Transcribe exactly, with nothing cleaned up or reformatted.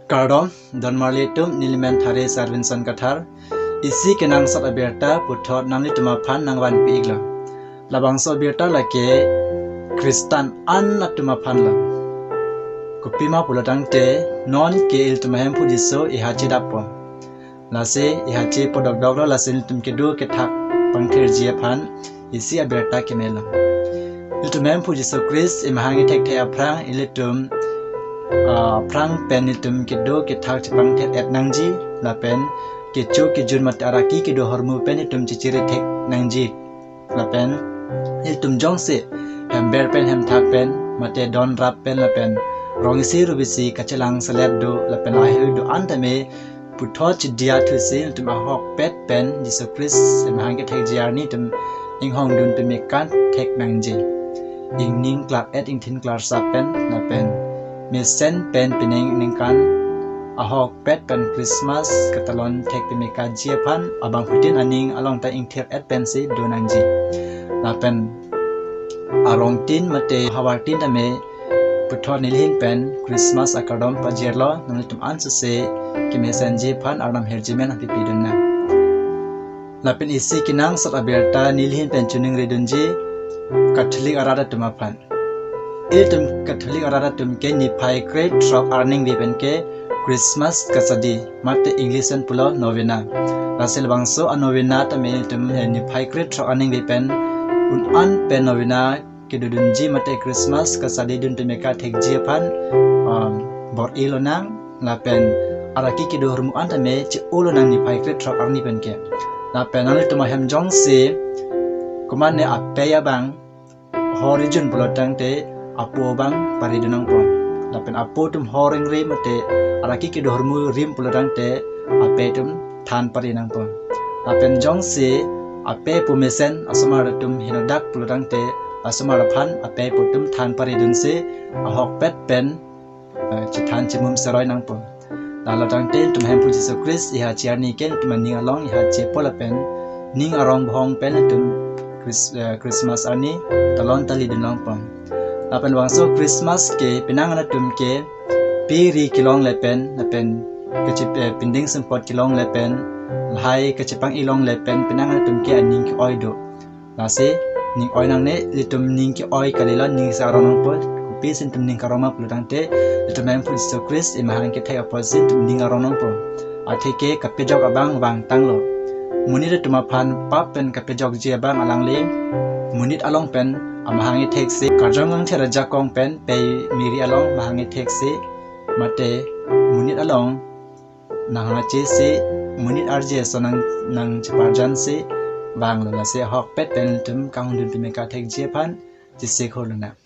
Kardom, don marli atum, neli men Thare Sarvinson Kathar. Isi kenangsot abirta puthot nanglitum aphan nangvanpi-iklo. Labangso abirta lake Christian an atum aphanlo. Kopima pulo tangte, non ke ilitum ahemphu Jisu iha chedappo. Lasi iha chepo dokdoklo, lasi ilitum kedo kethak pangthirji aphan isi abirta kemelo. Ilitum ahemphu Jisu Christ emahang ithekthe aphrang ilitum, ah, aphrang pen ilitum kedo kethak chepangthir-et nangji, lapen kecho kejun mate araki kedo ahormu pen ilitum chechiri thek nangji. Lapen ilitum jongsi hember pen, hemthak pen, mate don rap pen, lapen rong isi rup isi kachelang selet do, lapen lahei do-an tame puthot chediya thusi ilitum ahokpet pen Jisu Christ emahang kethekji arni ilitum inghongdun pemeka thek nangji. Ingning klar-et, ingthin klarsap pen, lapen mesen pen pining ningkan ahokpet pen Christmas katalon thek pemekaji aphan abangphutin aning along ta ingthir-et pensi do nangji. Lapen arongtin mate havartin tame puthot nelihin pen Christmas akardom pajirlo, nanglitum ansose kemesenji aphan Arnam ahirjume nangpipidun nang. Lapen isi kenangsot abirta nelihin pen choningridunji Catholic arat atum aphan. Ilitum Catholic arat atum ke niphai krethrok arnivoi pen ke Christmas kasadi, mate English pen pulo novena. Lasi labangso anovena tame ilitum, eh, niphai krethrok arnivoi pen un-an pen novena kedodunji mate Christmas kasadidun pemeka thekji aphan, um, bor-i lonang, lapen araki kedo ahormu an tame che-o lonang niphai krethrok arni pen ke. Lapen nanglitum ahem jongsi komatne apei abang hor ijun pulo tangte apo abang paridun nangpo. Lapen apo atum hor ingri mate araki kedo ahormu rim pulo tangte apei atum than pari nangpo. Lapen jongsi apei apo mesen asomar atum henodak pulo tangte asomar aphan apei apo atum than paridunsi ahokpet pen, eh, chethan chemum seroi nangpo. Lalo tangte ilitum ahemphu Jisu Christ iha che arni ke ilitum aning along iha chepo lapen ning arong bohong pen ilitum Chris-, eh, Christmas arni talon talidun longpo. Lapen labangso Christmas ke penang an atum ke pe ri kelong lapen, lapen kache-, eh, pinding sumpot kelong lapen, lahai kachepang-i long lapen penang an atum ke aning ke-oi do. Lasi ning oi nangne, ilitum ning ke-oi kalilo, ning si arong nangpo. Kopisi ilitum ning karong ma pulo tangte, ilitum ahemphu Jisu Christ emahang kethek apotsi ilitum ning arong nangpo. Atheke kapejok abang vangtanglo. Monit atum aphan pap pen kapejokji abang alangli monit along pen amahang itheksi, karjong angther ajakong pen pei miri along mahang itheksi, mate monit along nanghachesi, monit arje ason nang, nangcheparjansi vanglo. Lasi ahokpet pen ilitum kanghongdun pemeka thekji aphan chesik hor lonang.